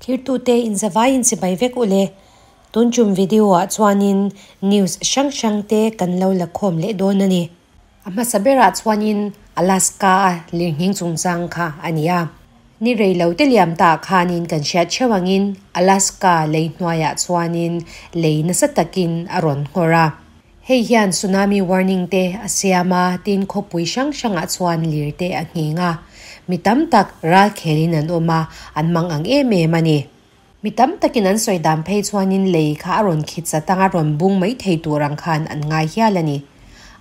Thirtute inzavaiin chibai vek ule. Tun tum video ah chuanin news hrang hrang te kan lo la khawm leh dawn a ni. A hmasa berah chuanin Alaska a lirnghing chungchang kha a ni a. Ni rei lo te liam tah khanin kan hriat theuh angin Alaska lei hnuaiah chuanin lei nasa takin a rawn nghawr a. Hei hian tsunami warning te a siam a, tin khawpui hrang hrangah chuan lir te a nghing a. Mi tam tak ral khelin an awm a, an mang ang em em a ni. Mi tam takin an sawi dan phei chuanin lei kha a rawn khit chat anga rawn bung mai thei tur ang khan an ngai hial a ni.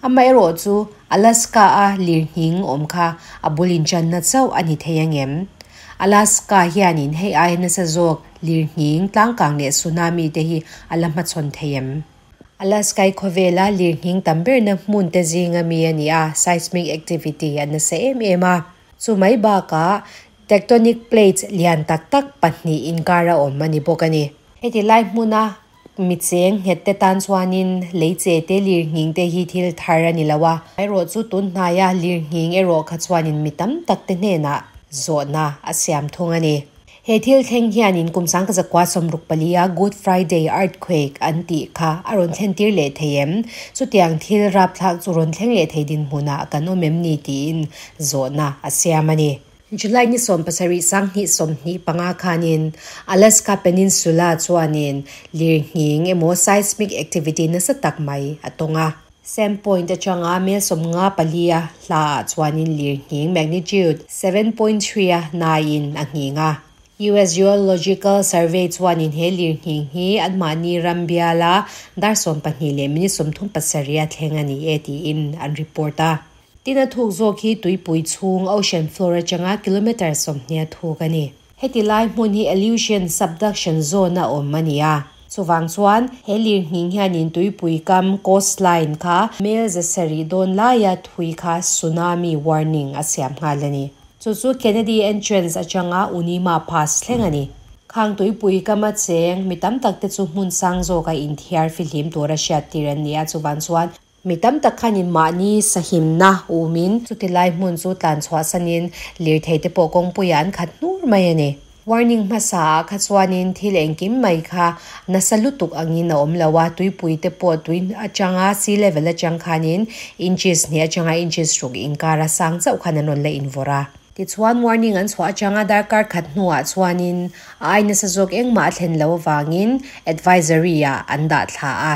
Amaherawh chu Alaska a lirnghing awm kha a bul inchanna chauh a ni thei angem? Alaska hianin hei aia nasa zawk lirnghing tlangkang leh tsunami te hi a la hmachhawn thei em? Alaska i khawvela lirnghing tam berna hmun te zinga mi a ni a, seismic activity a nasa em em a. Chu mai bakah tectonic plates lian tak tak pahnih inkar a awm a ni bawk a ni. Heti lai hmuna mi cheng nghet te tan chuanin lei che te lirnghing te hi thil thar a ni lo a. Erawh chu tun hnaia lirnghing erawh kha chuanin mi tam tak te hnenah zawhna a siam thung a ni. He thil thleng hianin kum sangka zakua 64 a Good Friday earthquake an tih kha a rawn thlen tir leh thei em? Chutiang thil rapthlak chu rawn thleng leh thei dinhmunah kan awm em ni tiin zawhna a siam a ni. July ni 17 2025 khanin Alaska Peninsula chuanin lirnghing emaw seismic activity nasa tak mai a tawng a. Sand Point atanga mel 54 a hla ah chuanin lirnghing magnitude 7.3 a naiin a nghing a. US Geological Survey chuanin he lirnghing hi anmahni ram biala dar 12 leh minute 37 a thleng a ni e tiin an report a. Tin a thuk zawk hi tuipui chhung ocean floor atanga kilometre 20 a thuk a ni. Heti lai hmun hi Aleutian subduction zone a awm a ni a. Chuvang chuan he lirnghing hianin tuipui kam coastline kha mel 700 dawn laia thui kha tsunami warning a siam nghal a ni. Chu chu Kennedy Entrance atanga Unima Pass thleng a ni. Khang tuipui kam a cheng mi tam tak te chu hmun sang zawk a inthiar fihlim tur a hriat tir an ni a. Chuvang chuan mi tam tak khanin mahni sahimna umin chuti lai hmun chu tlan chhuah sanin lirthei te pawh kawngpuiah an khat hnur mai a ni. Warning hmasa ah kha chuanin thil engkim mai kha nasa lutuk angin a awm lo a, tuipui te pawh tui atanga sea level atang khanin inches hnih atanga inches ruk inkar a sang chauh khan an rawn la invawrh a. Tichuan warning an chhuah atanga darkar khat hnuah chuanin a ai nasa zawk engmah a thlen lo avangin advisory ah an dah thla a.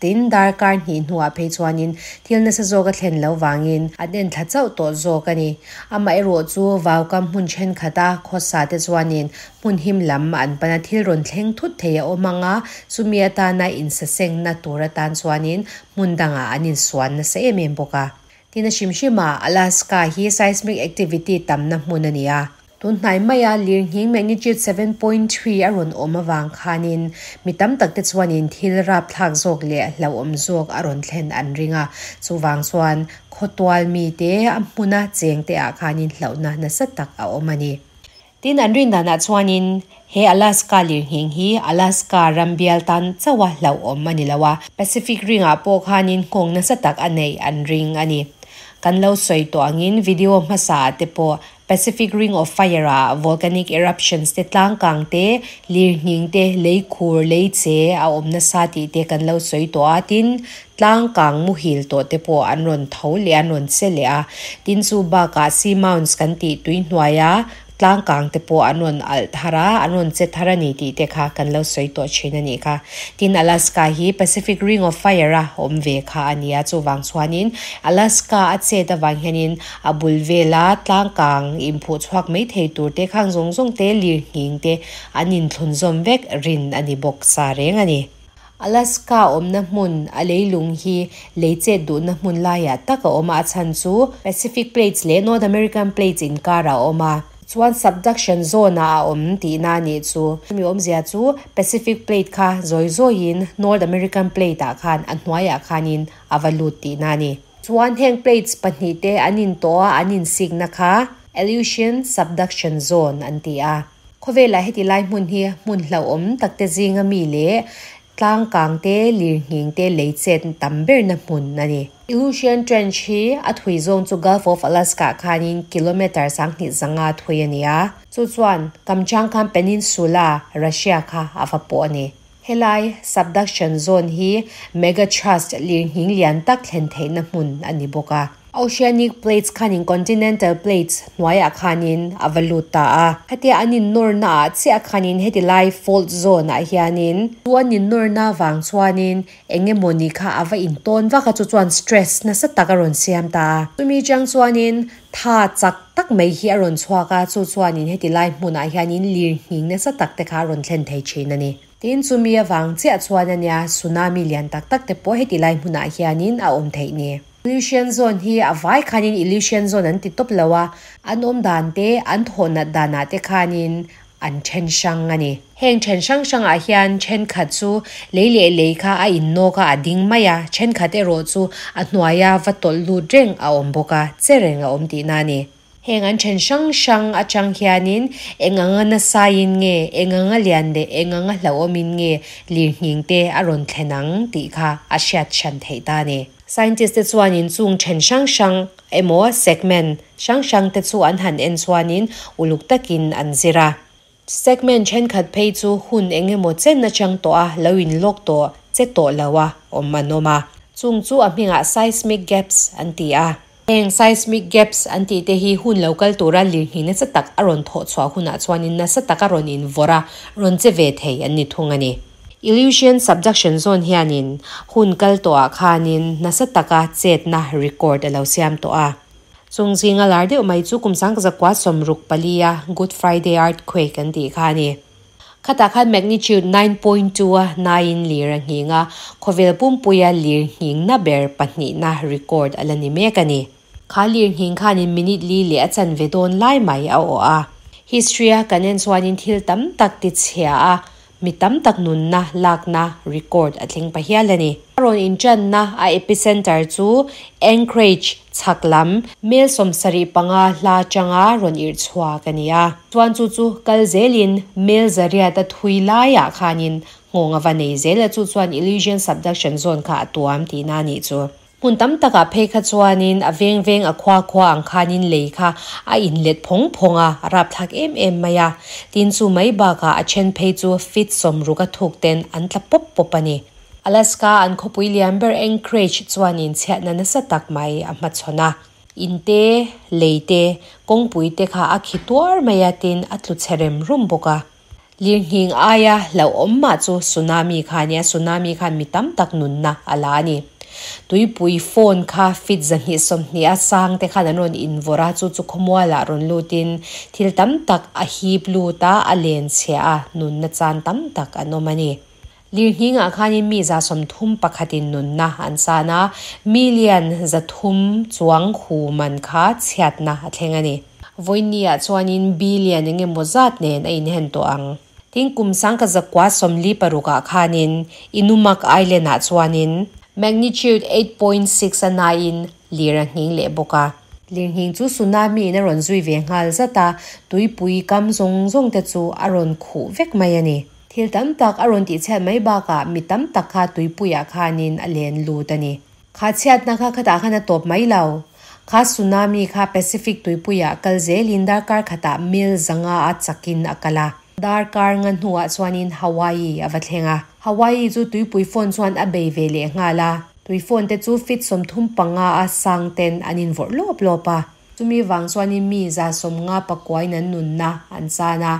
Tin darkar hnih hnuah phei chuanin thil nasa zawk a thlen lo vangin an en thla chauh tawh zawk a ni. Amaherawh chu vaukam hmun thenkhat a khawsa te chuanin hmun him lam an pana thil rawn thleng thut thei a awm anga chumi atana insasengna tur atan chuanin hmun dangah an insuan nasa em em bawk a. Tin a hrim hrim a Alaska hi seismic activity tamna hmun a ni a. Tun hnai maia lirnghing magnitude 7.3 a rawn awm awang khanin mi tam tak te chuanin thil rapthlak zawk leh hlauhawm zawk a rawn thlen an ring a. Chuwang chuan khawtual mi te a hmuna cheng te ah khanin hlauhna nasa tak a awm a ni. Tin an rin danah chuanin he Alaska lirnghing hi Alaska ram bial tan chawa hlauhawm a ni lo a. Pacific Ring ah pawh khanin nghawng nasa tak a nei an ring a ni. Kan lo sawi tawh angin video hmasa ah te pawh Pacific Ring of Fire a volcanic eruptions te tlangkang te lirnghing te lei khur lei che a awm nasa tih te kan lo sawi tawh a. Tin tlangkang muhil tawh te pawh an rawn tho leh an rawn che leh a. Tin chu bakah sea mounts kan tih tui hnuai a tlangkang te pawh an rawn alh thar a, an rawn che thar a ni tih te kha kan lo sawi tawh thin a ni kha. Tin Alaska hi Pacific Ring of Fire a awm ve kha a ni a. Chuwang chuanin Alaska a chet awang hianin a bul vela tlangkang inphuh chhuak mai thei tur te khang zawng zawng te lirnghing te an inthlun zawm vek rin a ni bawk sa reng a ni. Alaska awmna hmun a leilung hi lei chet duhna hmun laiah tak a awm a, a chhan chu Pacific Plates leh North American Plates inkar a awm a. Chuan subduction zone ah a awm tihna a nih chu. Mi awmzia chu Pacific Plate kha zawi zawiin North American Plate ah khan a hnuaiah khanin a va lut tihna a ni. Chuan heng plates pahnih te an intawh a, an insikna kha Aleutian subduction zone an ti a. Khawvelah heti lai hmun hi hmun hlauhawm tak te zinga mi leh Tlang kang te, lirnghing te lei chet tam berna hmun a ni. Aleutian Trench hi a thui zawng chu Gulf of Alaska ah khanin kilometre 2500 thui a ni a. Chu chuan Kamchatka Peninsula, Russia kha a va pawh a ni. Helai subduction zone hi megathrust lirnghing lian tak thlen theihna hmun a ni bawk a. Oceanic plates khanin continental plates hnuaiah khanin a va lut ta a. Hetia an innawrna ah chiah khanin heti lai fault zone ah hianin chu an innawrna vang chuanin eng emawni kha a va intawn vak a, chu chuan stress nasa tak a rawn siam ta a. Chumi chang chuanin tha chak tak mai hi a rawn chhuak a, chu chuanin heti lai hmunah hianin lirnghing nasa tak te kha a rawn thlen thei thin a ni. Tin, chumi avang chiah chuan ania tsunami lian tak tak te pawh heti lai hmunah hianin a awm theih ni. Aleutian Zone hi a vai khanin Aleutian Zone an ti tawp lo a, an awm dan te, an thawh nat danah te khanin an then hrang a ni. Heng then hrang hrangah hian thenkhat chu lei leh lei kha a innawk a, a ding mai a, thenkhat erawh chu a hnuaia va tawlh lut reng a awm bawk a, che reng a awm tihna a ni. Heng an then hrang hrang atang hianin eng anga nasaiin nge, eng anga lian leh eng anga hlauhawmin nge lirnghing te a rawn thlen ang tih kha a hriat hran theih ta a ni. Scientist te chuanin chung then hrang hrang emaw segment hrang hrang te chu an han en chuanin uluk takin an zir a. Segment thenkhat phei chu hun eng emaw chen atang tawh a lo in lawk tawh che tawh lo a awm an awm a. Chung chu a hmingah seismic gaps an ti a. Heng seismic gaps an tih te hi hun lo kal tura lirnghing nasa tak a rawn thawh chhuah hunah chuanin nasa taka rawn invawrh a, rawn che ve thei an ni thung a ni. Aleutian subduction zone hianin hun kal tawhah khanin nasa taka chetna record a lo siam tawh a. Chung zinga lar deuh mai chu kum 1964 a Good Friday earthquake an tih kha a ni. Khatah khan magnitude 9.2 a naiin lir a nghing a, khawvel pumpuia lir nghingna ber pahnihna record a la ni mek a ni. Kha lir nghing khanin minute li leh a chanve dawn lai mai a awh a. History a kan en chuanin thil tam tak ti chhia a, mi tam tak nunna lakna record a thleng pa hial a ni. A rawn inṭanna a epicenter chu Anchorage chhak lam mel 75 hla aṭanga rawn irh chhuak a ni a. Chuan chu chu kal zelin mel zariat a thui laiah khanin nghawng a va nei zel a, chu chuan Aleutian subduction zone kha a tuam tihna a nih chu. Hmun tam takah phei kha chuanin a veng veng a khua khua ang khanin lei kha a inlet phawng phawng a, a rapthlak em em mai a. Tin chu mai bakah a then phei chu feet 60 a thuk ten an tla pawp pawp a ni. Alaska an khawpui lian ber Anchorage chuanin chhiatna nasa tak mai a hmachhawn a. In te, lei te, kawngpui te kha a khi tuar mai a tin a tlu chhe rem rum bawk a. Lirnghing aia hlauhawm mah chu tsunami kha a nia, tsunami khan mi tam tak nunna a la a ni. Tuipui phone kha feet 220 a sang te khan an rawn invawrh a, chu chu khawmualah rawn lutin thil tam tak a hip lut a, a len chhia a, nunna chan tam tak an awm a ni. Lirnghingah khanin mi 31 in nunna an chan a, million 300 chuang hu man kha chhiatna a thleng a ni. Vawinia chuanin billion eng emaw zat nen a inhen tawh ang. Tin kum 1946 ah khanin Inumak Island ah chuanin magnitude 8.6 a naiin lir a nghing leh bawk a. Lirnghing chu tsunami in a rawn zui ve nghal zat a, tuipui kam zawng zawng te chu a rawn khuh vek mai a ni. Thil tam tak a rawn tihchhiat mai bakah mi tam tak kha tuipuiah khanin a len lut a ni. Kha chhiatna kha khatah khan a tawp mai lo. Kha tsunami kha Pacific tuipuiah kal zelin darkar khatah mel 500 a chakin a kal a. Darkar nga hnuah chuanin Hawaii a va thleng a. Hawaii chu tuipui phone chuan a bei ve leh nghal a. Tui phone te chu feet 35 a sang ten an invawrh lawp lawp a. Chumi vang chuanin mi 59 in an nunna an chan a,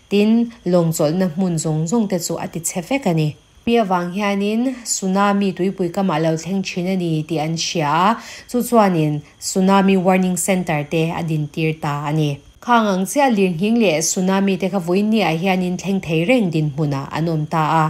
tin lawng chawlhna hmun zawng zawng te chu a ti chhe vek a ni. Mi avang hianin tsunami tuipui kamah lo thleng thin a ni tih an hria a, chu chuanin tsunami warning center te a dintir ta a ni. Khang ang chiah lirnghing leh tsunami te kha vawiinniah hianin thleng thei reng dinhmunah an awm ta a.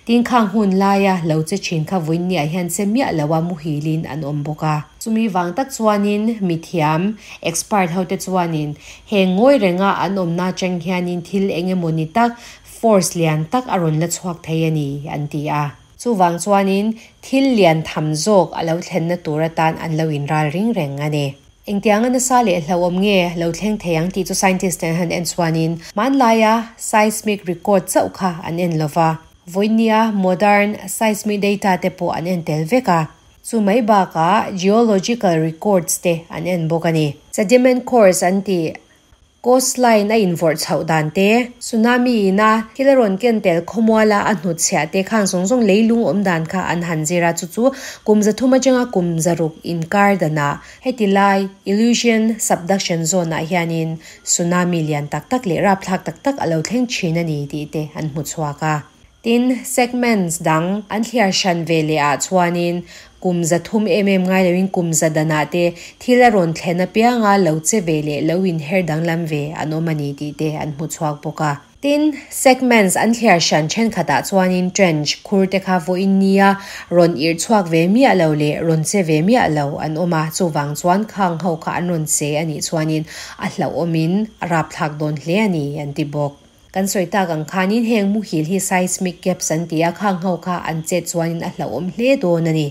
Tin khang hun laia lo che thin kha vawiinniah hian che miah loa muhilin an awm bawk a. Chumi vang tak chuanin mithiam, expert ho te chuanin he ngawi renga an awmna atang hianin thil eng emaw ni tak, force lian tak a rawn la chhuak thei a ni, an ti a. Chuvang chuanin thil lian tham zawk a lo thlenna tur atan an lo inral ring reng a ni. Engtianga nasa leh hlauhawm nge lo thleng thei ang tih chu scientist ten han en chuanin hmanlaia seismic record chauh kha an en lova. Vawinia modern seismic data te pawh an en tel vek a, chu mai bakah geological records te an en bawk a ni. Sediment cores an tih coastline a invawrh chhoh dan te, tsunami ina thil a rawn ken tel khawmuala a hnutchhiah te khang zawng zawng leilung awm dan kha an han zir a, chu chu kum 300 atanga kum 600 inkar danah heti lai Aleutian subduction zone ah hianin Tsunami lian tak tak leh rapthlak tak tak a lo thleng thin a ni tih te an hmu chhuak a. Tin, segments dang an thliar hran ve leh ah chuanin kum 300 em em ngai loin kum 100 danah te thil a rawn thlen apianga lo che ve leh lo inher danglam ve an awm a ni tih te an hmu chhuak bawk a. Tin, segments an thliar hran thenkhatah chuanin trench khur te kha vawiin nia rawn irh chhuak ve miah lo leh rawn che ve miah lo an awm a, chuvang chuan khang ho kha an rawn che a nih chuanin a hlauhawmin a rapthlak dawn hle a ni an ti bawk. Kan sawi tak ang khanin heng muhil hi seismic gaps an ti a, khang ho kha an chet chuanin a hlauhawm hle dawn a ni.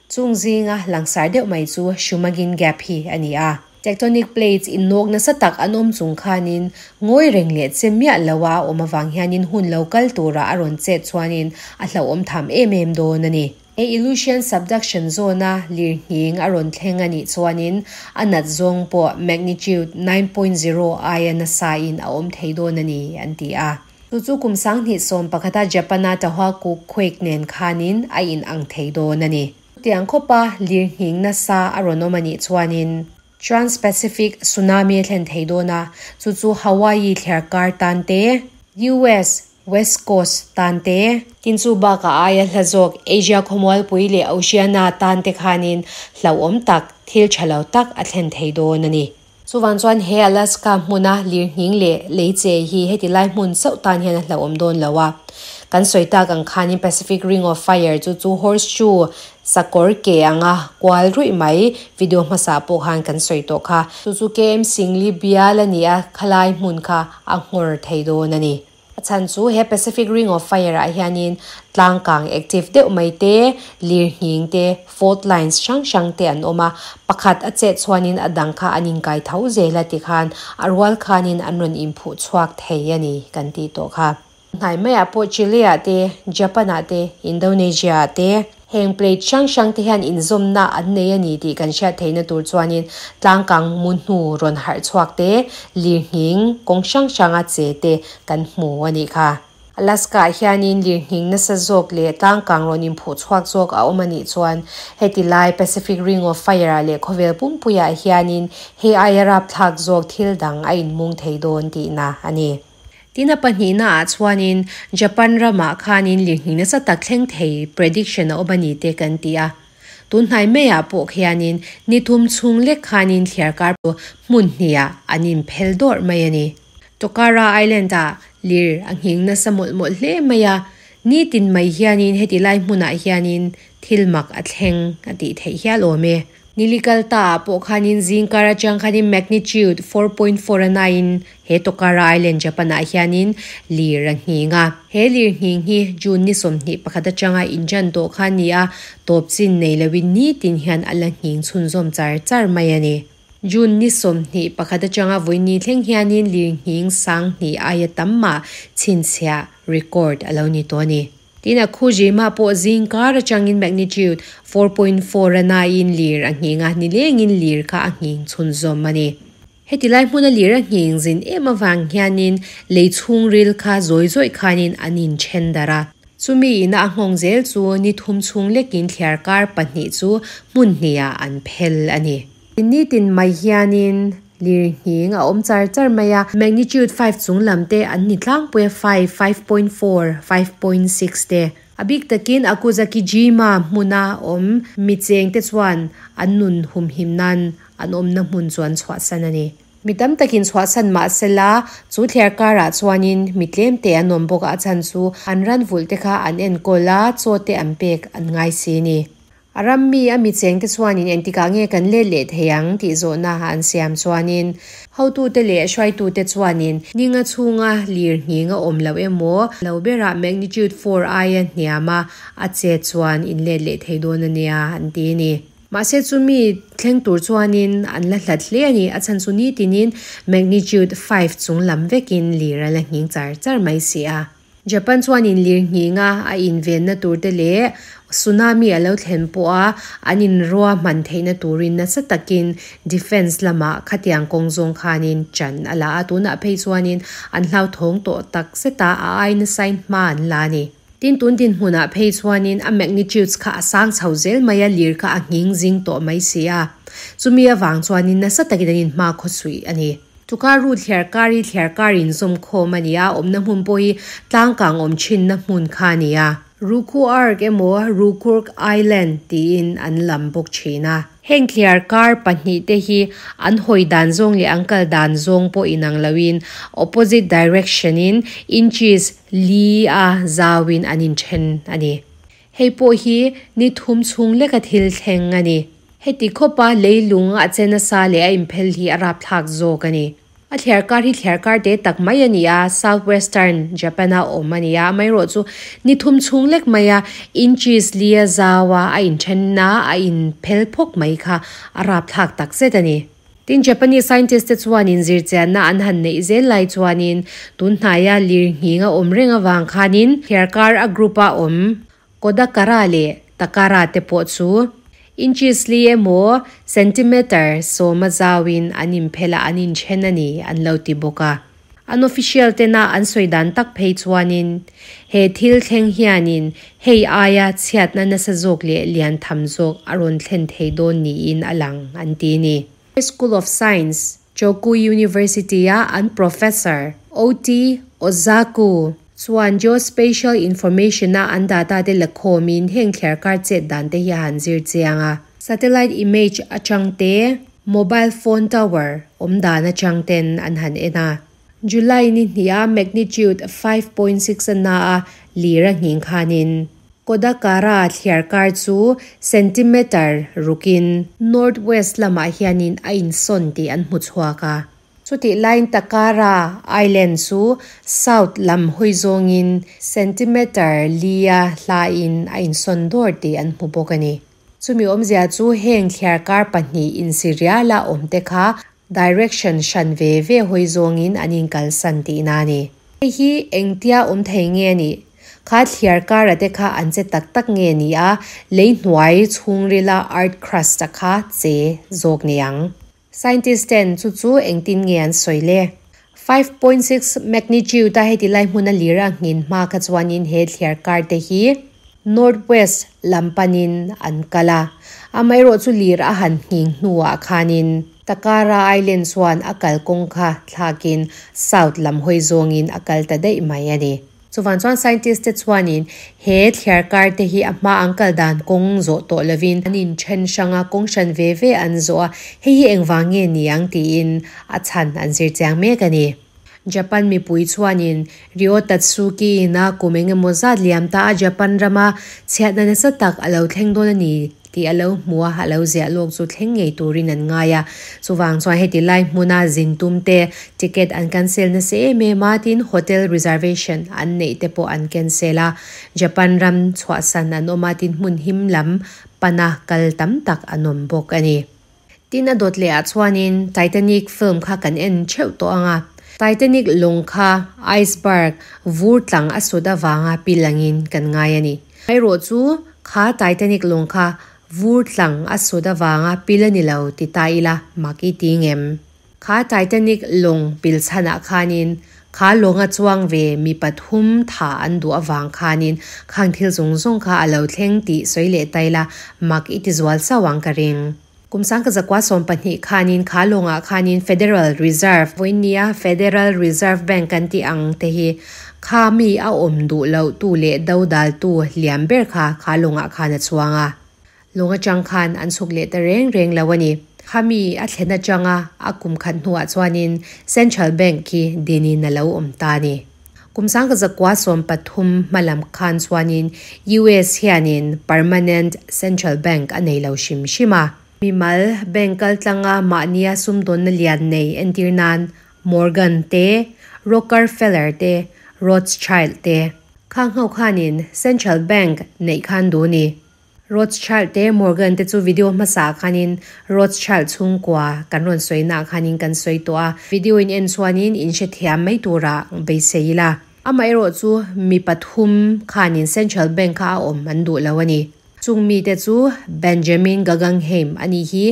Chung zinga langsar deuh mai chu Shumagin Gap hi a ni a. Tectonic plates innawk nasa tak an awm chung khanin ngawi reng leh che miah lo a awm avang hianin hun lo kal tura a rawn chet chuanin a hlauhawm tham em em dawn a ni. He Aleutian subduction zone-a lirnghing a rawn thleng a nih chuanin a nat zawng pawh magnitude 9.0 aia nasain a awm thei dawn a ni, an ti a. Chu chu kum 2011a Japan-a Tohoku quake nen khanin a inang thei dawn a ni. Chutiang khawpa lirnghing nasa a rawn awm a nih chuanin Trans-Pacific tsunami a thlen thei dawn a, chu chu Hawaii thliarkar tan te, US West Coast tan te, tin chu bakah aia hla zawk Asia khawmualpui leh Oceania tan te khanin hlauhawm tak, thil tha lo tak a thlen thei dawn a ni. Chuvang chuan he Alaska hmuna lirnghing leh leiche hi heti lai hmun chauh tan hian a hlauhawm dawn lo a. Kan sawi tak ang khanin Pacific Ring of Fire chu chu horseshoe sakawr ke anga kual ruih mai video hmasa pawh khan kan sawi tawh kha. Chu chu KM Singli bial a ni a, khalai hmun kha a nghawr thei dawn a ni. A chhan chu he Pacific Ring of Fire ah hianin tlangkang active deuh mai te, lirnghing te, fault lines hrang hrang te an awm a, pakhat a chet chuanin a dang kha an inkai tho zel a tikhan a rual khanin an rawn inphuh chhuak thei a ni kan tih tawh kha. Hnai maiah pawh Chile ah te, Japan ah te, Indonesia ah te, Heng plate hrang hrang te hian inzawmna an nei a ni tih kan hriat theihna tur chuanin tlangkang mu hnu rawn harh chhuak te, lirnghing kawng hrang hranga che te kan hmu a nih kha. Alaska ah hianin lirnghing nasa zawk leh tlangkang rawn inphuh chhuak zawk a awm a nih chuan heti lai Pacific Ring of Fire ah leh khawvel pumpuiah hianin hei aia rapthlak zawk thil dang a inmung thei dawn tihna a ni. Tin a pahnihna ah chuanin Japan ramah khanin lirnghing nasa tak thleng thei prediction a awm a ni te kan ti a. Tun hnai maiah pawh khianin ni thum chhung lek khanin thliarkar hmun hniah an inphel dawrh mai a ni. Tokara Island ah lir a nghing nasa mawlh mawlh hle mai a, nitin mai hianin heti lai hmunah hianin thil mak a thleng a tih theih hial awm e. Nili kal ta ah pawh khanin zingkar atang khanin magnitude 4.4 a naiin he Tokara Island Japan ah hianin lir a nghing a. He lir nghing hi June ni 21 atanga injan tawh kha a ni a, tawp chin nei loin nitin hian a la nghing chhunzawm char char mai a ni. June ni 21 atanga vawiini thleng hianin lir nghing 2000 aia tam mah chhinchhiah record a lo ni tawh a ni. Tin a khu Jima pawh zingkar atangin magnitude 4.4 a naiin lir a nghing a, nilengin lir kha a nghing chhunzawm a ni. Heti lai hmuna lir a nghing zin em avang hianin lei chhungril kha zawi zawih khanin an inthen darh a. Chumi ina a nghawng zel chu ni thum chhung lekin thliarkar pahnih chu hmun hnihah an phel a ni. Nitin mai hianin lirnghing a awm char char mai a, magnitude 5 chung lam te an ni tlangpui a, 5, 5.4, 5.6 te. A bik takin Akuzakijima hmuna awm mi cheng te chuan an nun humhim nan an awmna hmun chu an chhuahsan a ni. Mi tam takin chhuahsan mah sela, chu thliar karah chuanin mi tlem te an awm bawk a, a chhan chu an ran vulh te kha an enkawl a, chaw te an pek an ngai si ni. A ram mi a mi cheng te chuanin engtikah nge kan let leh thei ang tih zawhna an siam chuanin hotute leh hruaitute chuanin ninga chhunga lir nghing a awm loh emaw lo berah magnitude 4 aia hniama a chet chuan in let leh thei dawn a nia an ti a ni. Mahse chumi thleng tur chuanin an la hlat hle a ni. A chhan chu nitinin magnitude 5 chung lam vekin lir a la nghing char char mai si a. Japan chuanin lirnghinga a invenna tur te leh tsunami a lo thlen pawha an inruahman theihna turin nasa takin defence lamah khatiang kawng zawng khanin chan a la a, tunah phei chuanin an hlauthawng tawh tak zet a, a ai nasain hma an la a ni. Tin, tun dinhmunah phei chuanin a magnitudes kha a sang chho zel mai a, lir kha a nghing zing tawh mai si a, chumi avang chuanin nasa takin an inhma khawsuih a ni. Tukaru thliarkar hi thliarkar inzawmkhawm a ni a, awmna hmun pawh hi tlangkang awm thinna hmun kha a ni a. Rukuark emaw Rukurk Island tiin an lam bawk thin a. Heng thliarkar pahnihte hi an hawi dan zawng leh an kal dan zawng pawh inang loin opposite direction in inches li a zauin an inthen a ni. Hei pawh hi ni thum chhung leka thil thleng a ni. Heti khawpa leilung a che nasa leh a inphel hi a rapthlak zawk a ni. A thliarkar hi thliarkar te tak mai a ni a, South Western Japan a awm a ni a, amaherawh chu ni thum chhung lek maia inches li a zau a, a inthen a, a inphel phawk mai kha a rapthlak tak zet a ni. Tin, Japanese scientist te chuanin zirchianna an han neih zel lai chuanin tun hnaia lirnghing a awm reng avang khanin thliarkar a group a awm Kodakara leh Takara te pawh chu inches li emaw centimeter sawma zauin an inphel a, an inthen a ni an lo ti bawk a. An official tena an sawi dan tak phei chuanin he thil thleng hianin hei aia chhiatna nasa zawk leh lian tham zawk a rawn thlen thei dawn niin a lang an ti a ni. School of Science, Choku University-a an professor OT Ozaku chuan geospatial information-a an data te la khawmin heng thliarkar chet dan te hi a han zir chiang a. Satellite image atang te, mobile phone tower awm dan atang ten an han en a. July ni hniha magnitude 5.6 a na a lir a nghing khanin Kodakara thliarkar chu centimeter rukin north-west lamah hianin a insawn tih an hmu chhuak a. Chutih laiin Takara Island chu south lam hawi zawngin centimeter lia hlain a insawn dawr tih an hmu bawk a ni. Chumi awmzia chu heng thliarkar pahnih insiriala awm te kha direction hran ve ve hawi zawngin an inkalsan tihna a ni. Hei hi engtia awm thei nge a nih? Kha thliarkara te kha an che tak tak nge ni a, lei hnuai chhungrila earth crust-a kha che zawk ni ang. Scientist ten chu chu engtin nge an sawi le? 5.6 magnitude a heti lai hmuna lir a nghin hma kha chuanin he thliar kar te hi north west lam panin an kal a, amaherawh chu lir a han nghing hnuah khanin Takara Island chuan a kalkawng kha thlakin south lam hawi zawngin a kal ta daih mai a ni. Chuvang chuan scientist te chuanin he thliarkar te hi a hma an kal dan kawng zawh tawh lovin an inthen hrang a, kawng hran ve ve an zawh a, hei hi engvang nge ni ang tiin a chhan an zir chiang mek a ni. Japan mipui chuanin Ryo Tatsuki ina kum eng emaw zat liam ta a Japan rama chhiatna nasa tak a lo thleng dawn a ni tih a lo hmu a, a lo ziah lawk chu thleng ngei turin an ngai a. Chuvang chuan heti lai hmuna zin tum te ticket an cancel nasa em em a, tin hotel reservation an neih te pawh an cancel a. Japan ram chhuahsan an awm a, tin hmun him lam pana kal tam tak an awm bawk a ni. Tin a dawt leh ah chuanin Titanic film kha kan en theuh tawh ang a, Titanic lawng kha iceberg vur tlang a sut avanga pil angin kan ngai a ni. Erawh chu kha Titanic lawng kha vur tlang a sut avanga pil a ni lo ti ta ila mak i ti ngem. Kha Titanic lawng pil chhanah khanin kha lawnga chuang ve mi pathum tha an duh avang khanin khang thil zawng zawng kha a lo thleng tih sawi leh ta ila mak i ti zual chauh ang ka ring. Kum sangka zakua 12 khanin kha lawngah khanin Federal Reserve, vawinia Federal Reserve Bank kan tih ang te hi kha mi a awm duh loh tu leh dodal tu liam ber kha kha lawngah khan a chuang a. Lawng atang khan an chhuk leh ta reng reng lo a ni. Khami a thlen atanga a kum khat hnuah chuanin Central Bank khi dinin a lo awm ta a ni. Kum sangka zakua 13 hmalam khan chuanin US hianin permanent Central Bank a nei lo hrim hrim a. Mimal bank kaltlanga mahnia sumdawnna lian nei entir nan Morgan te, Rockefeller te, Rothschild te khang ho khanin Central Bank neih khan duh ni. Rothschild te Morgan te chu video hmasa khanin Rothschild chhungkua kan rawn sawi naah khanin kan sawi tawh a, video in en chuanin in hrethiam mai tura beisei ila. Amaherawhchu mi pathum khanin Central Bank kha a awm an duh lo a ni. Chung mite chu Benjamin Guggenheim a nih hi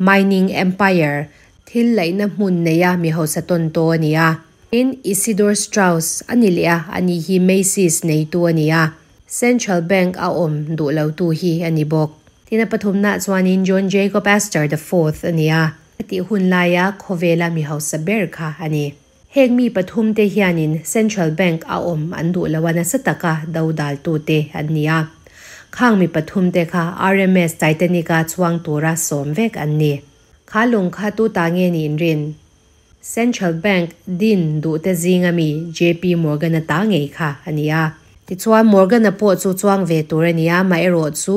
Mining Empire thil laihna hmun neia mi hausa tawn taw a ni a. Tin, Isidor Straus a ni leh a, ani hi Macy's neitu a ni a, Central Bank a awm duh lotu hi a ni bawk. Tin, a pathumnaah chuanin John Jacob Astor the Fourth a ni a, a tih hun laia khawvela mi hausa ber kha a ni. Heng mi pathumte hianin Central Bank a awm an duh lo a, nasa taka do daltute an ni a. Khang mi pathumte kha RMS Titanic-a chuang tura sawm vek an ni. Kha lung kha tu ta nge niin rin? Central Bank din duhte zinga mi JP Morgan-a ta ngei kha a ni a. Tichuan Morgan-a pawh chu chuang ve tur a ni a, amaherawh chu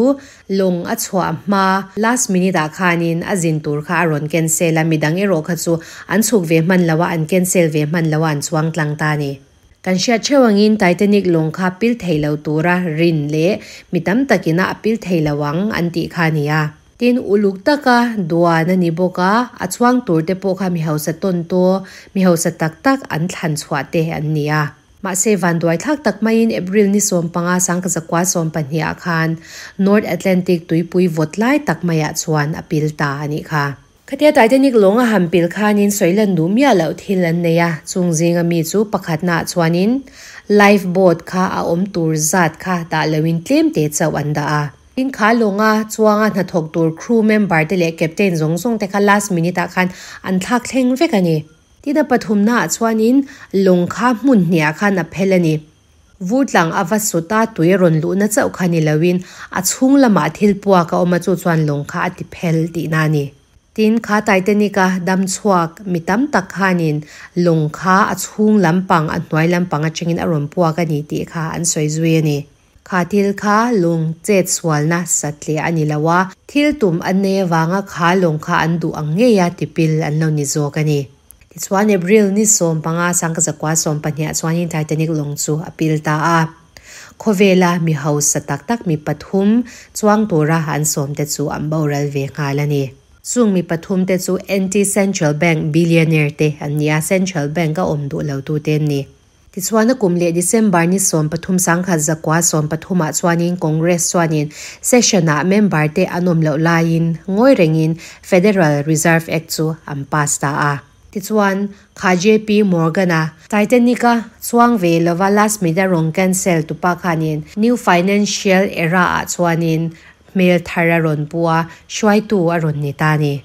lawng a chhuah hma last minute-ah khanin a zin tur kha a rawn cancel a, midang erawh kha chu an chhuk ve hman lo a, an cancel ve hman lo a, an chuang tlang ta a ni. Kan hriat theuh angin Titanic lawng kha pil thei lo tura rin leh mi tam takin a a pil thei lo ang an tih kha a ni a. Tin, uluk taka duan a ni bawk a, a chhuang tur te pawh kha mi hausa tawn taw, mi hausa tak tak an thlan chhuah te an ni a. Mahse, vanduai thlak tak maiin April ni 15 sangkazakua 12 ah khan North Atlantic tuipui vawt lai tak maiah chuan a pil ta a nih kha. Khatia Titanic lawng a han pil khanin sawilan duh miah loh thil an nei a, chung zinga mi chu pakhatnaah chuanin life boat kha a awm tur zat kha dah loin tlemte chauh an dah a. Tin kha lawnga chuanga hnathawk tur crew member te leh captain zawng zawng te kha last minute ah khan an thlak thleng vek a ni. Tin a pathumna ah chuanin lawng kha hmun hniah khan a phel a ni. Vur tlang a va sut a, tui a rawn luhna chauh kha ni loin a chhung lamah thil puak a awm a chu chuan lawng kha a ti phel tihna a ni. Tin kha Titanic a dam chhuak mi tam tak khanin lawng kha a chhung lampang a hnuai lampang atangin a rawn puak a ni tih kha an sawi zui a ni. Kha thil kha lung chet sualna satliah a ni lo a, thil tum an nei avanga kha lung kha an duh ang ngei a tipil an lo ni zawk a ni. Tichuan April ni 15 sangkazakua 12 ah chuanin Titanic lawng chu a pil ta a. Khawvela mi hausa tak tak mi pathum chuang tura an sawmte chu an boral ve nghal a ni. Chung mi pathumte chu anti-Central Bank billionaire te an ni a, Central Bank a awm duh lo tute an ni. Tichuan a kum leh December ni 13 1913 ah chuanin Congress chuanin session ah member te an awm loh laiin ngawi rengin Federal Reserve Act chu an pass ta a. Tichuan kha JP Morgan a Titanic a chuang ve lova last minute a rawn cancel tupa khanin New Financial Era ah chuanin hmel thar a rawn pu a, hruaitu a rawn ni ta a ni.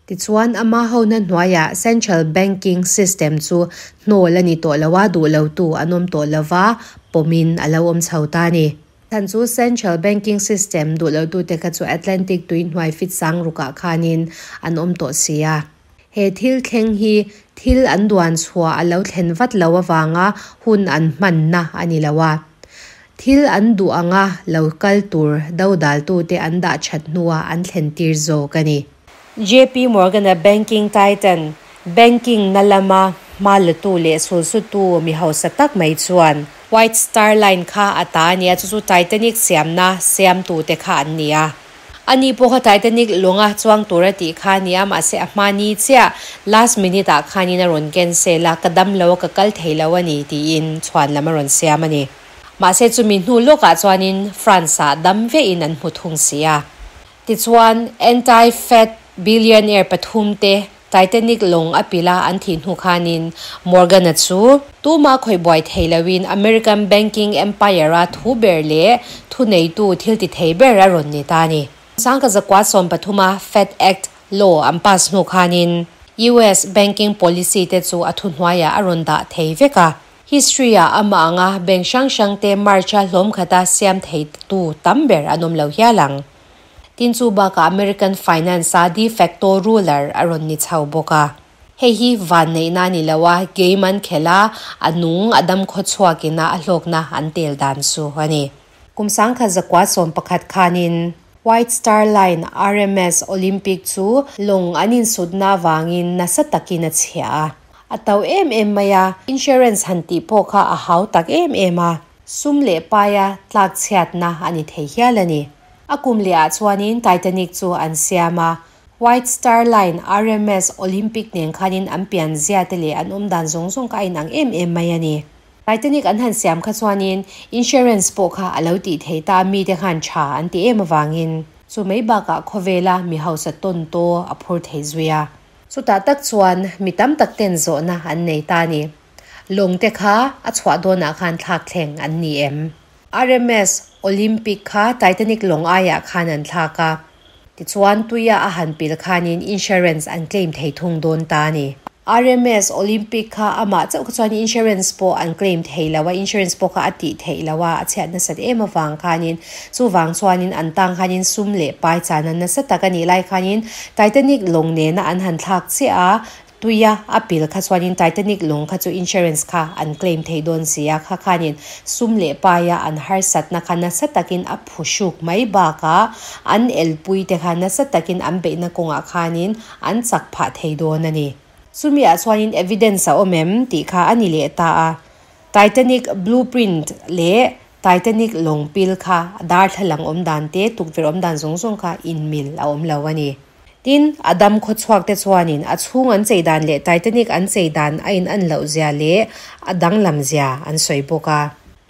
Tichuan, ama hona hnuaiah Central Banking System chu hnawl a ni tawh lo a, duh lotu an awm tawh lo va, pawmin a lo awm chho ta a ni. Chhan chu Central Banking System duh lotute kha chu Atlantic tui hnuai fit sang rukah khanin an awm tawh si a. He thil thleng hi thil an duan chhuah a lo thlen vat lo avanga hun an hmanna a ni lo a. Thil an duh anga lo kal tur dodaltute an dah that hnuah an thlen tir zawk a ni. JP Morgan-a banking titan, banking na lama hma latu leh sulsutu mi hausa tak mai chuan White Star Line kha a ta a ni a, chu chu Titanic siamna siamtute kha an ni a. Ani pawh kha Titanic lawnga chuang tur a tih kha a ni a, mahse a hma ni chiah last minute ah khanin a rawn cancel a, ka dam lo a, ka kal thei lo a ni tiin chhuan lam a rawn siam a ni. Mahse chumi hnu lawkah chuanin France-ah dam vehin an hmu thung si a. Tichuan, anti-Fed billionaire pathumte Titanic lawng a pil a an thih hnu khanin Morgan-a chu tuma khawih buai thei loin American banking empire-a thu ber leh thuneitu thil ti thei ber a rawn ni ta a ni. Sangkazakua 13 a Fed Act law an pass hnu khanin US banking policy te chu a thuhnuaiah a rawn dah thei vek a. History ah amah anga bank hrang hrang te March a hlawm khata siam thei tu tam ber an awm lo hial ang. Tin chu bakah American finance a de facto ruler a rawn ni chho bawk a. Hei hi van neihna a ni lo a, game an khelh a, a nung a dam khaw chhuak ina a hlawkna an tel dan chu a ni. Kum 1911 khanin White Star Line RMS Olympic chu lawng an insutna avangin nasa takin a chhia a. A to em em mai a, insurance han tih pawh kha a hau tak em em a, sum leh paia tlak chhiatna a ni thei hial a ni. A kum leh ah chuanin Titanic chu an siam a, White Star Line RMS Olympic nen khanin an pian zia te leh an awm dan zawng zawng kha a inang em em mai a ni. Titanic an han siam kha chuanin insurance pawh kha a lo tih thei ta a, mite khan tha an ti em avangin chu mai bakah khawvela mi hausa tawn taw a phur thei zui a. Chutah tak chuan mi tam tak ten zawhna an nei ta a ni. Lawng te kha a chhuah dawnah khan thlak thleng an ni em? RMS Olympic kha Titanic lawng aiah khan an thlak a. Tichuan tuia a han pil khanin insurance an claim thei thung dawn ta a ni. RMS Olympic kha amah chauh kha chuan insurance pawh an claim thei lo a, insurance pawh kha a tih theih lo a, a chhiat nasat em avang khanin chuvang chuanin an tang khanin sum leh pai chan a nasa tak a nih lai khanin Titanic lawng nena an han thlak chiah a, Tuia a pil kha chuanin Titanic lawng kha chu insurance kha an claim thei dawn si a, kha khanin sum leh paia an harsatna kha nasa takin a phu hruk mai bakah an elpui te kha nasa takin an beihna kawngah khanin an chak phah thei dawn a ni. Chumi ah chuanin evidence a awm em tih kha a ni leh ta a, Titanic blueprint leh Titanic lawng pil kha darthlalang awm dan te tukverh awm dan zawng zawng kha inmil a awm lo a ni. Tin, a dam khawchhuak te chuanin a chhung an chei dan leh Titanic an chei dan a in an loh zia leh a danglam zia an sawi bawk a.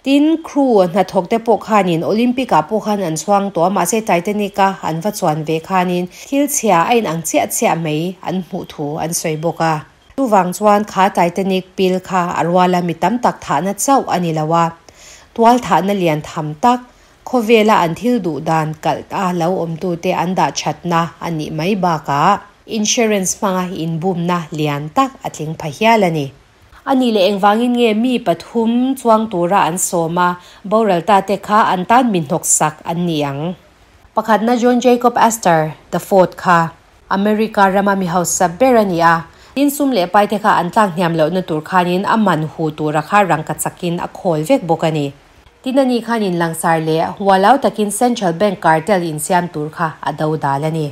Tin, crew hnathawk te pawh khanin Olympic ah pawh khan an chhuang tawh a, mahse Titanic a an va chuan ve khanin thil chhia a in ang chiah chiah mai an hmuh thu an sawi bawk a. Chuvang chuan kha Titanic pil kha a ruala mi tam tak thahna chauh a ni lo a, tual thahna lian tham tak Khawvela an thil duh dan kalh a lo awmtute an dah thatna a nih mai bakah insurance hmanga inbumna lian tak a tling pha hial a ni. A nih leh engvangin nge mi pathum chuang tura an sawm a, boral ta te kha an tan mi hnawksak an ni ang. Pakhatna John Jacob Astor the Fourth kha America rama mi hausa ber a ni a, tin sum leh pai te kha an tlak hniam lohna tur khanin a man hu tura kha rangka chakin a khawl vek bawk a ni. Tin ani khan in langsar leh hualau takin Central Bank cartel insiam tur kha a do dal a ni.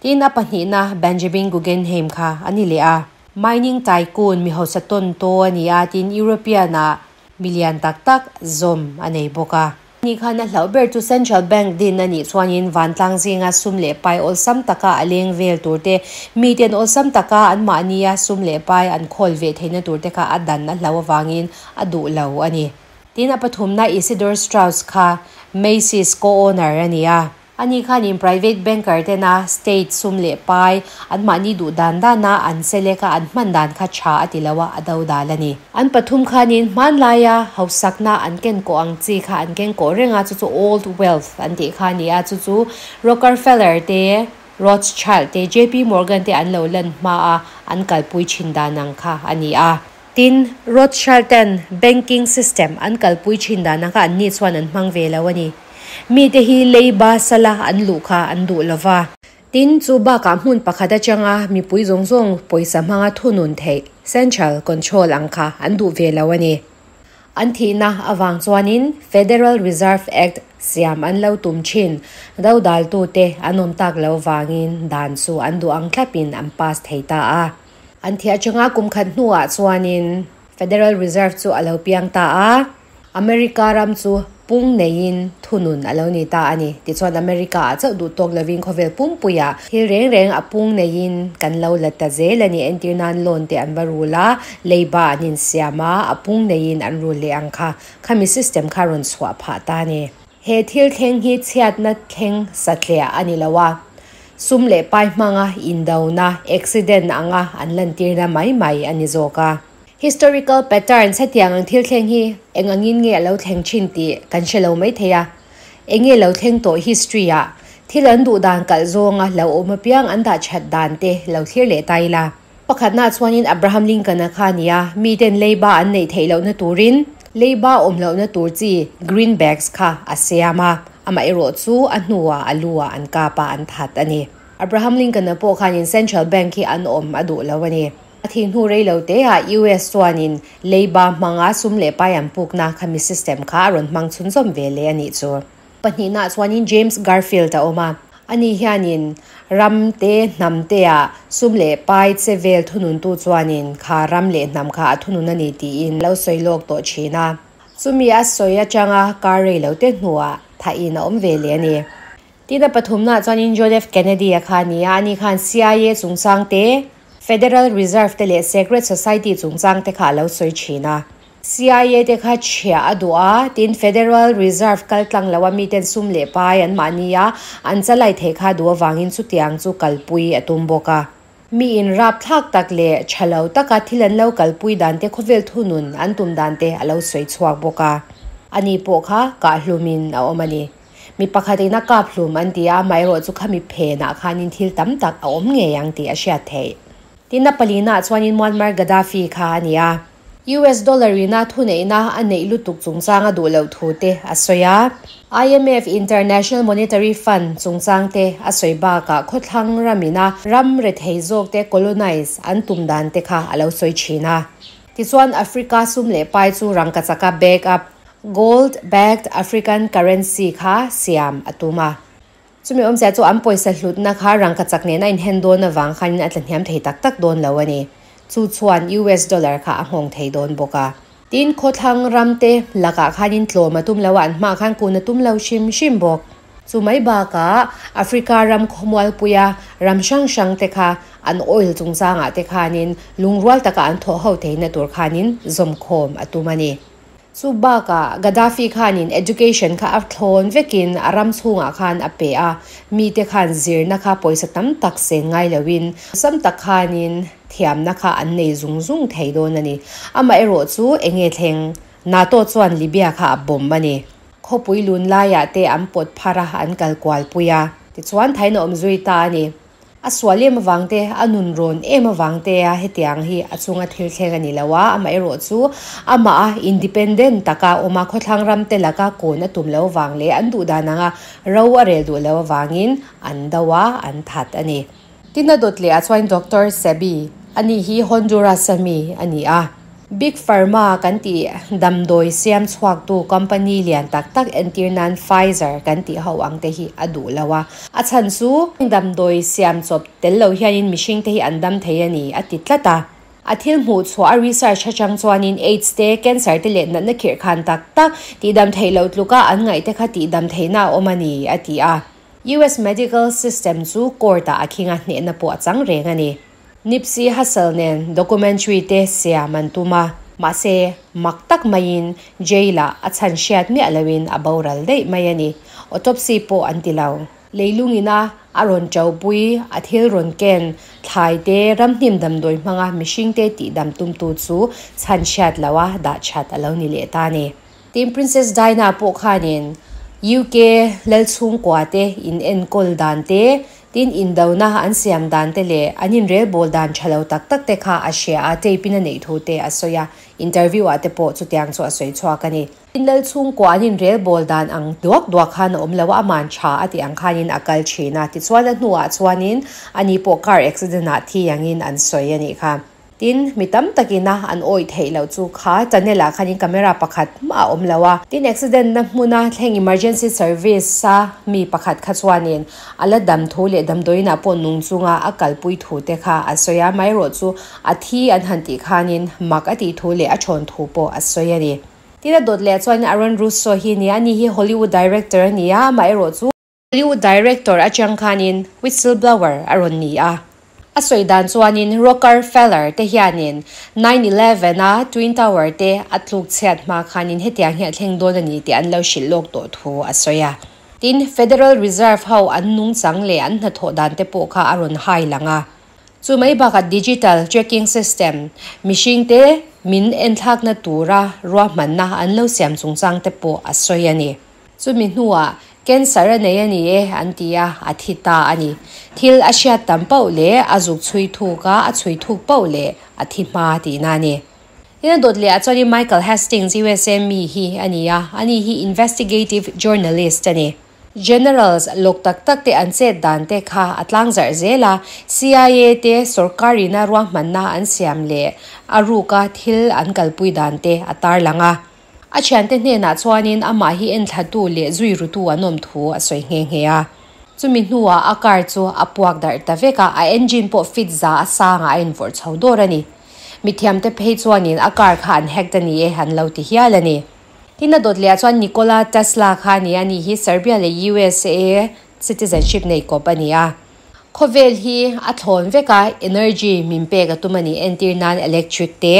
Tin a pahnihna Benjamin Guggenheim kha a ni leh a. Mining tycoon mi hausa tawn taw a ni a, tin European ah milian tak tak zawm a nei bawk a. Ani khan a hlauh ber chu Central Bank din a nih chuanin vantlang zinga sum leh pai awlsam taka a leng vel tur te, miten awlsam taka anmahnia sum leh pai an khawl ve theihna tur te kha a dan a hlauh avangin a duh lo a ni. Tin a pathumna Isidor Straus kha Macy's co-owner a ni a. Ani khanin private banker tena state sum leh pai anmahni duh dan dana an select a an hman dan kha tha a ti lo a, a do dal a ni. An pathum khanin hmanlaia hausakna an ken kawh ang chi kha an ken kawh reng a, chu chu old wealth an tih kha a ni a, chu chu Rockerfeller te, Rothschild te, JP Morgan te an lo lan hma a an kalpui thin dan ang kha a ni a. Tin, Rothschild ten banking system an kalpui thin dan kha anni chuan an hmang ve lo a ni. Mite hi leiba sala an luh kha an duh lo va. Tin, chu bakah hmun pakhat atanga mipui zawng zawng pawisa hmanga thunun theih, central control, ang kha an duh ve lo a ni. An thihna avang chuanin Federal Reserve Act siam an lo tum thin. Dodaltute an awm tak lo vangin dan chu an duh ang thlapin an pass thei ta a. An thiah chunga kum khat hnuah chuanin Federal Reserve chu a lo piang ta a, America ram chu pung neiin thunun a lo ni ta a ni. Tichuan America ah chauh duh tawk lovin khawvel pumpuiah thil reng reng a pung neiin kan lo la ta zel a ni. Entir nan loan te an va rul a, leiba an insiam a, a pung neiin an rul leh ang kha. Khami system kha rawn chhuah phah ta a ni. He thil thleng hi chhiatna thleng satliah a ni lo a, sum leh pai hmanga indona, accident, anga an lantirna mai mai a ni zawk a. Historical patterns hetiang ang thil thleng hi eng angin nge a lo thleng thin tih kan hre lo mai thei a. Eng nge lo thleng tawh history ah thil an duh dan kalh zawnga lo awm apiang an dah that dan te lo thlir leh ta ila. Pakhatnaah chuanin Abraham Lincoln-a kha a ni a, miten leiba an neih theih lohna turin leiba awm lohna tur chi greenbacks kha a siam a, amaherawh chu a hnuah a lu-ah an kap a, an that a ni. Abraham Lincoln-a pawh khanin Central Bank hi an awm a duh lo a ni. A thih hnu rei lo teah US chuanin leiba hmanga sum leh pai an pukna khami system kha a rawn hmang chhunzawm ve leh a nih chu. Pahnihnaah chuanin James Garfield a awm a, ani hianin ram te hnam tea sum leh pai che vel thununtu chuanin kha ram leh hnam kha a thunun a ni tiin lo sawi lawk tawh thin a. Chumi a sawi atanga kar rei lo te hnuah thahin a awm ve leh a ni. Tin a pathumnaah chuanin John F. Kennedy a kha a ni a, ani khan CIA chungchang te, Federal Reserve te leh Secret Society chungchang te kha a lo sawi thin a. CIA te kha chhia a duh a, tin Federal Reserve kal tlang lo a miten sum leh pai an mahni a, an chalai theih kha duh avangin chutiang chu kalpui a tum bawk a. Mi in rapthlak tak leh tha lo taka thil an lo kalpui dan te khawvel thunun an tum dan te a lo sawi chhuak bawk a. Ani pawh kha kahhlumin a awm a ni. Mi pakhatin a kap hlum an ti a, amaherawhchu khami phenah khanin thil tam tak a awm ngei ang tih a hriat theih. Tin a palinaah chuanin Muammar Gaddafi kha a ni a. US dollar ina thuneihna a neih lutuk chungchang a duh loh thu te a sawi a. IMF, International Monetary Fund, chungchang te a sawi bakah khawthlang ramina ram rethei zawk te colonize an tum dan te kha a lo sawi thin a. Tichuan Africa sum leh pai chu rangkachaka back up, gold backed African currency kha siam a tum a. Chumi awmzia chu an pawisa hlutna kha rangkachak nena inhen dawn avang khanin a tlahniam thei tak tak dawn lo a ni. Chu chuan US dollar kha a nghawng thei dawn bawk a. Tin, khawthlang ramte lakah khanin tlawm a tum lo a, an hmaah khan kun a tum lo hrim hrim bawk. Chu mai bakah Africa ram khawmualpuia ram hrang hrangte kha an oil chungchangah te khanin lungrual taka an thawh ho theihna tur khanin zawmkhawm a tum a ni. Chu bakah Gaddafi khanin education kha a thlawn vekin a ram chhungah khan a pe a, mite khan zirna kha pawisa tam tak seng ngai loin sam tak khanin thiamna kha an nei zung zung thei dawn a ni. Amaherawh chu enge thleng? NATO chuan Libya kha a bomb a ni. Khawpui lun laiah te an pawt phar a, an kal kual pui a. Tichuan thain a awm zui ta a ni. A sual em avang te, a nun rawn em avang te a hetiang hi a chunga thil thleng a ni lo a, amaherawh chu amah a independent taka awm a, khawthlang ram te laka kawn a tum lo avang leh an duh dan anga ro a rel duh lo avangin an do a, an that a ni. Tin a dawt leh ah chuan Doctor Sebi, ani hi Honduras a mi a ni a. Big Pharma kan tih damdawi siam chhuaktu company lian tak tak entir nan Pfizer kan tih ho ang te hi a duh lo a. A chhan chu damdawi siam chawp tel lo hianin mihring te hi an dam thei a ni a ti tlat a. A thil hmuh chhuah a research atang chuanin AIDS te, cancer te leh natna khirh khan tak tak tihdam theih loh tluka an ngaih te kha tihdam theihna a awm a ni a ti a. US medical system chu court ah a khing a hnehna pawh a chang reng a ni. Nipsey Hussle nen documentary te siam an tum a, mahse mak tak maiin jail ah a chhan hriat miah loin a boral daih mai a ni. Autopsy pawh an ti lo. Leilungin a a rawn ṭopui, a thil rawn ken, thlai te, ramhnim damdawi hmanga mihring te tihdam tumtu chu chhan hriat loha dah ṭhat a lo ni leh ta a ni. Tin, Princess Diana pawh khanin UK lalchhungkua te in enkawl dan te, Tin, indona an siam dan te leh an inrelbawl dan tha lo tak tak te kha a hria a, tape in a neih thu te a sawi a, interview ah te pawh chutiang chu a sawi chhuak a ni. Tin, Lalchhungkua an inrelbawl dan ang duak duak khan a awm lo a, aman tha a tih ang khanin a kal thin a, tichuan a hnuah chuanin ani pawh car accident ah thi angin an sawi a nih kha. Tin, mi tam takin a an awih theih loh chu kha tunnel ah khanin camera pakhat mah a awm lo a. Tin, accident na hmuna thleng emergency service a mi pakhat kha chuanin a la dam thu leh damdawiin ah pawh nung chunga a kalpui thu te kha a sawi a, amaherawh chu a thi an han tih khanin mak a tih thu leh a thawn thu pawh a sawi a ni. Tin, a dawt leh chuanin Aaron Russo hi a ni a, ani hi Hollywood director a ni a, amaherawh chu. Hollywood director atang khanin whistleblower a rawn ni a. A sawi dan chuanin Rockerfeller te hianin 9/11 a Twin Tower te a tluk chhiat hma khanin hetiang hi a thleng dawn a ni tih an lo hrilh lawk tawh thu a sawi a. Tin, Federal Reserve ho an nungchang leh an hnathawh dan te pawh kha a rawn hai lang a. Chu mai bakah digital tracking system, mihringte min enthlakna tura ruahmanna an lo siam chungchang te pawh a sawi a ni. Chumi hnuah cancer a nei a ni e an ti a, a thi ta a ni. Thil a hriat tam pauh leh a zuk chhui thuk a, a chhui thuk pauh leh a thi hma tihna a ni. Tin a dawt leh ah chuanin Michael Hastings, USA mi hi a ni a, ani hi investigative journalist a ni. Generals lawk tak tak te an chet dan te kha a tlang zarh zel a, CIA te sawrkarina ruahmanna an siam leh a ruka thil an kalpui dan te a tarlang a. A thiante hnenah chuanin amah hi enthlatu leh zui rutu an awm thu a sawi nghe nghe a. Chumi hnuah a car chu a puak darh ta vek a, a engine pawh fit za a sangah a invawrh chho dawr a ni. Mithiamte phei chuanin a car kha an hacked a ni e an lo ti hial a ni. Tin a dawt lehah chuan Nikola Tesla kha a ni a, ani hi Serbia leh USA citizenship nei kawp a ni a. Khawvel hi a thlawn vek a, energy min pek a tum a ni, entir nan electric te.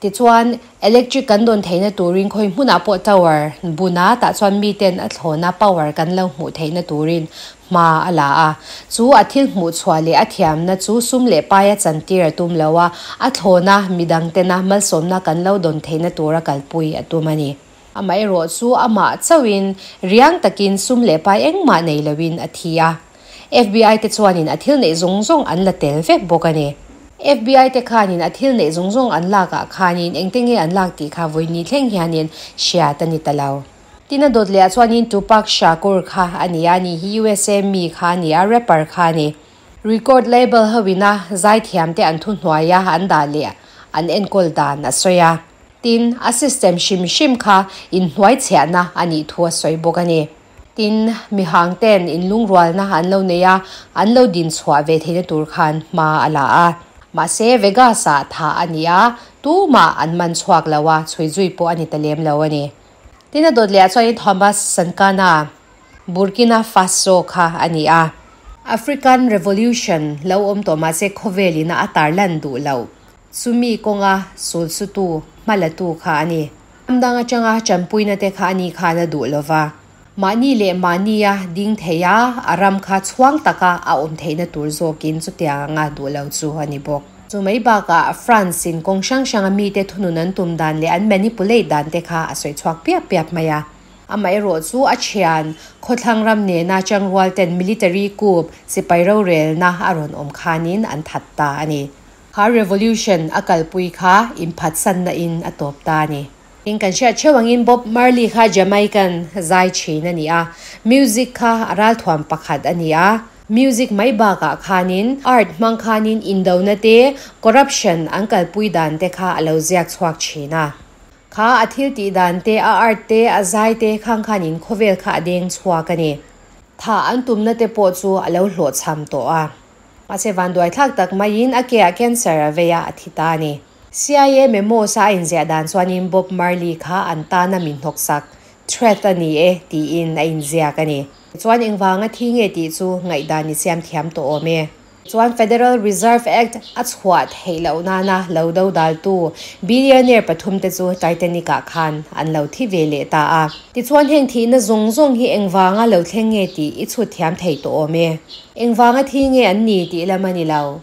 Tichuan, electric kan dawn theihna turin khawi hmunah pawh tower buna tah chuan miten a thlawna power kan lo hmuh theihna turin hma a la a. Chu a thil hmuh chhuah leh a thiamna chu sum leh paia chantir a tum lo a, a thlawna midang tena malsawmna kan lo dawn theihna tura kalpui a tum a ni. Amaherawh chu amah chauhin riang takin sum leh pai engmah nei loin a thi a. FBI te chuanin a thil neih zawng zawng an la tel vek bawk a ni. FBI te khanin a thil neih zawng zawng an lakah khanin engte nge an lak tih kha vawi ni thleng hianin hriat a ni ta lo. Tin a dawt leh ah chuanin Tupac Shakur kha a ni a, ni hi USA mi kha a ni a, rapper kha a ni. Record label ho ina zaithiam te an thuhnuai a an dah leh an enkawl dan a sawi a. Tin, a system hrim hrim kha inhnuaichhiahna a nih thu a sawi bawk a ni. Tin, mihang ten inlungrualna an lo nei a, an lo din chhuah ve theihna tur khan hma a la a. Mahse, Vegas ah thah a ni a, tumah an man chhuak lo a, chhui zui pawh a ni ta lem lo a ni. Tin, a dawt leh ah chuanin Thomas Sankana, Burkina Faso kha a ni a. African Revolution lo awm tawh mahse khawvel ina a tarlan duh loh. Chumi kawnga sulsutu, hmalatu kha a ni. Ram dang atanga tanpuina te kha a ni khan a duh lova. Mahni leh mahnia ding thei a, a ram kha chhuang taka a awm theihna tur zawkin chutiang anga duh lo chu a ni bawk. Chu mai bakah France in kawng hrang hranga mite thunun an tum dan leh an manipulate dan te kha a sawi chhuak piap piap mai a. Amaherawh chu a thian, khawthlang ram nena changrual ten military coup, sipai rorelna a rawn awm khanin an that ta a ni. Kha revolution a kalpui kha inphatsanna in a tawp ta a ni. In kan hriat theuh angin Bob Marley kha Jamaican zai thin a ni a, music kha a ralthuam pakhat a ni a. Music mai bakah khanin art hmang khanin indona te, corruption an kalpui dan te kha a lo ziak chhuak thin a. Kha a thil tih dan te, a art te, a zai te khang khanin khawvel kha a deng chhuak a ni. Tha an tumna te pawh chu a lo hlawhchham tawh a. Mahse vanduai thlak tak maiin a ke ah cancer a vei a, a thi ta a ni. CIA memos a a inziah dan chuanin Bob Marley kha an tana min hnawksak, threat, a ni e tiin a inziak a ni. Chuan engvanga thi nge tih chu ngaihdan i siam thiam tawh awm e. Chuan Federal Reserve Act a chhuah theih loh nana lo dodaltu billionaire pathumte chu Titanic ah khan an lo thi ve leh ta a. Tichuan heng thihna zawng zawng hi engvanga lo thleng nge tih i chhut thiam thei tawh awm e. Engvanga thi nge an ni tih lam a ni lo.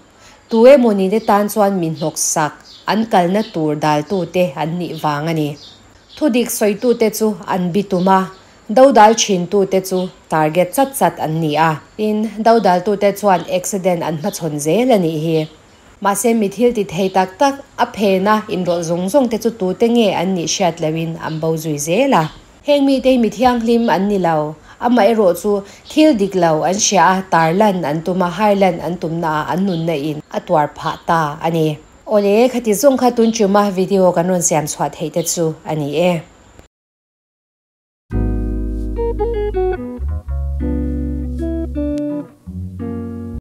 Tu emaw ni te tan chuan mi hnawksak, an kalna tur daltute an nih vang a ni. Thudik sawitute chu an bitum a, dodal thintute chu target chat chat an ni a. Tin, dodaltute chuan accident an hmachhawn zel a nih hi. Mahse mi thil ti thei tak tak, a phena inrawlh zawng zawng te chu tute nge an nih hriat lohin an bo zui zel a. Heng mite hi mi thianghlim an ni lo. Amaherawh chu thil dik lo an hria a, tarlan an tum a, hailan an tumna ah an nunna in a tuar phah ta a ni. Awle, khati zawng kha tun chuma video kan rawn siam chhuah theih te chu a ni e.